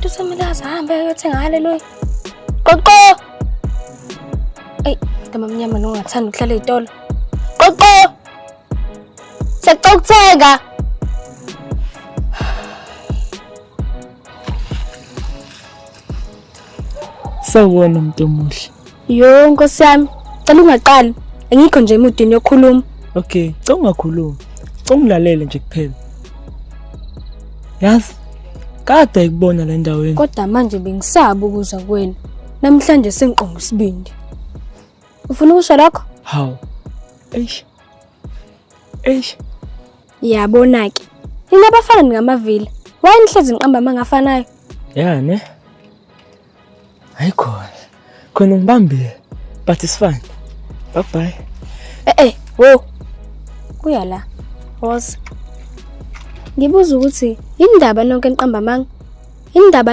Usemele ahambe ayothenga haleluya. Qoqo! Eyi, dama mnyama nongathanda ukuhlala ey'tolo. Qoqo! Siyacela ukuthenga! Sawubona mntu omuhle. Yo nkosi yami, cela ungaqali. Angikho nje emudini yokukhuluma. Okay, cela ungakhulumi. Cela ungilalele nje kuphela. Yazi, kade ayikubona le ndaweni. Kodwa manje bengisaba ukuza kuwena. Namhlanje sengiqonga isibindi. Ufuna ukusho lokho? Hawu. Eish. Eish. Yabona-ke. Nina abafana ningamavila. Why nihlezi niqamba amanga afanayo? Ya ne. Hayi khona. Khona ungibambile. But it's fine. Bye bye. Eh eh, wo. Kuya la. Woza. Ngibuza ukuthi yindaba nonke niqamba amanga? Yindaba